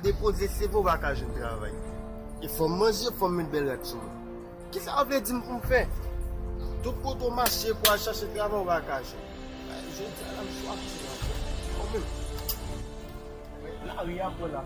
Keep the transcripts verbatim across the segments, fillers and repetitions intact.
Depoze C V, ou pa ka jwenn travay. E fò m manje, fò m met bèl rad sou mwen. Kisa w vle di m pou m fè? Tout kote w mache pou al chache travay, ou pa ka jwenn. Jodi a la, m swaf ti ankò. Mwen menm. Lari a pran la.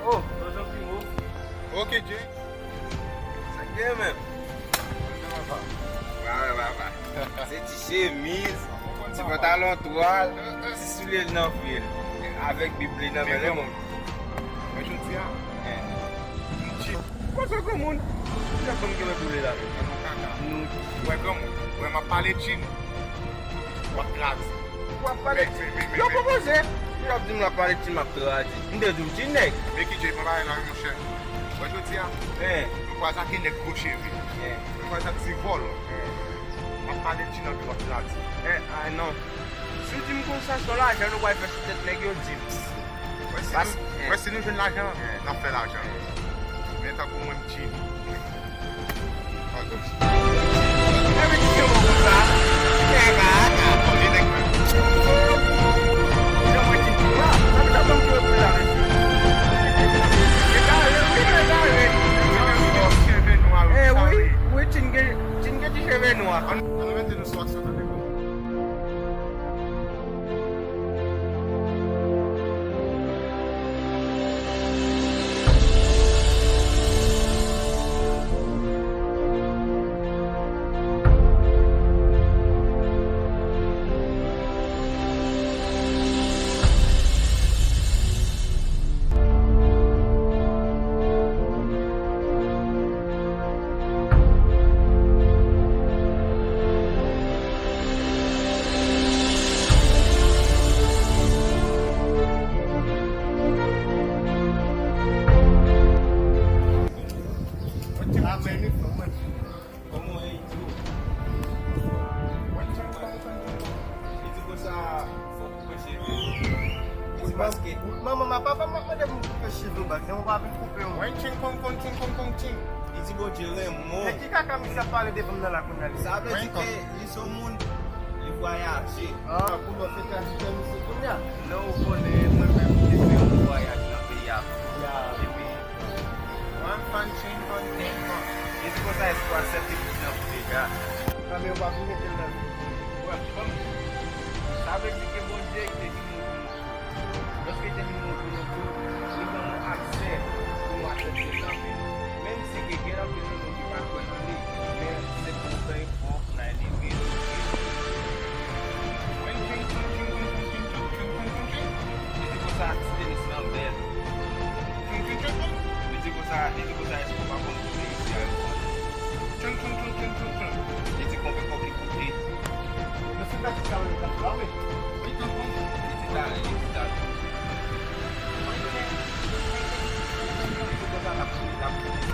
Oh, Tonton Primo. Ok, Jay. Sa k gen menm? Bravo, papa. Se ti chemiz, ti pantalon twal, ti soulye l nan pye l, avèk Bib li nan men l. Men jodi a, m chit. Konsa granmoun, ki ap ban m kenbe boule la? Nou. Wè granmoun, wè m ap pale tchin. W ap tradi. W ap pale tchin. Yo pwopoze. Yo ap di m w ap pale tchin, m ap tradi. M te di w tchin nèg. Men ki Jay, pran bagay la wi monchè. Wè jodi a, m kwaze ak nèg gwo cheve. M kwaze ak ti vòlò. M ap pale tchin anpi w ap tradi. Eh, ah non. Si w di m konsa, se yon lajan nou pral fè sou tèt nèg yo, di m. Wè si nou, wè si nou jwenn lajan, n ap fè lajan. Men tankou mwen, m tchin. Ann gòch. Enben, kite mwen konsa. Nèg a, a, bon, li nèg mwen. Jan mwen tchin tou a, sa m ta ban m kwe pou la, mesye. Egare, wi, egare. Eh, wi, wi, tchin gen, tchin gen ti cheve nwa. Ann, ann mete nou sou aksyon, tande. Ah, fòk koupe cheve. Wi, paske manman, ma papa m ap mande pou m koupe cheve bag, men mwen pa vin koupe yo. Wen ching kong kong ching kong kong ching. Li di Bondye renmen w. Men ki kaka misye ap pale devan m nan la kounye a? Sa vle di ke li se yon moun, li vwayaje. Ah, pou lòt se traditè misye kounye a. Lè ou konnen, mwen menm, m te fè yon vwayaj nan peyi a. Ya. Epi, Wan fan chin fan ten fan. E se konsa espwa sèt te kouche nan kou deja. Nan men w pa pou mete l nan vi. Wè, kòm sa vle di ke Bondye te vin nou pou nou tou. Lòske te vin nou pou nou tou, li ban nou aksè pou nou aksepte l anpil. Menm si ke gen anpil nan nou ki pa kwè nan li, men se pou nou fè efò. Li di konsa ti tenis lan bèl. Li di konsa, li di konsa èske w pa konn koute isi a yo konn. Li di konbyen kòb li koute. Mesye Patrick sa yo t ap la wi. Li di talè, li di talè. Li di konsa l ap koute, l ap koute.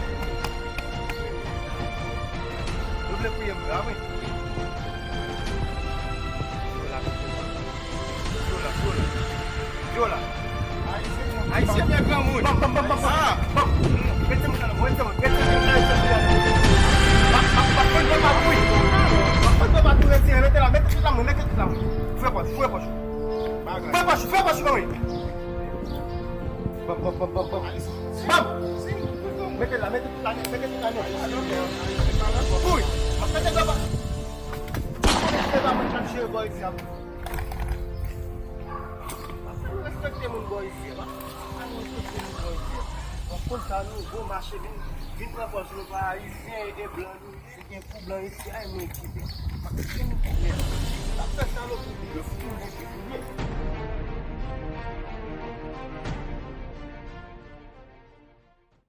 Nou vle priye m la wi. Vyola, vyola. Vyola. Ayisyen byen granmoun. Bam, bam, bam, bam, bam. Ah. Bam. Mete mwen la, mete mwen, mete mwen la, mete mwen la. Bam, bam, bam, mete mwen la, mete mwen la, mete mwen la. Fouye pòch, fouye pòch. Fouye pòch, fouye pòch, non, wi. Bam, bam, bam, bam, bam. Bam. Mete la, mete tout ane, mete tout ane. Fouye. Mete la. Mete la, mete la, mete la. Pase nou respekte moun bò isi a, pase nou respekte moun bò isi a. W ap konn sa nou, gwo mache vin, vin pran pòz nou pa ayisyen e blan nou ye. Se gen kou blan isi a, e mwen kite. Pase nou kite. N ap fè sa nou pou nou, yo fouti nou mete nou ye.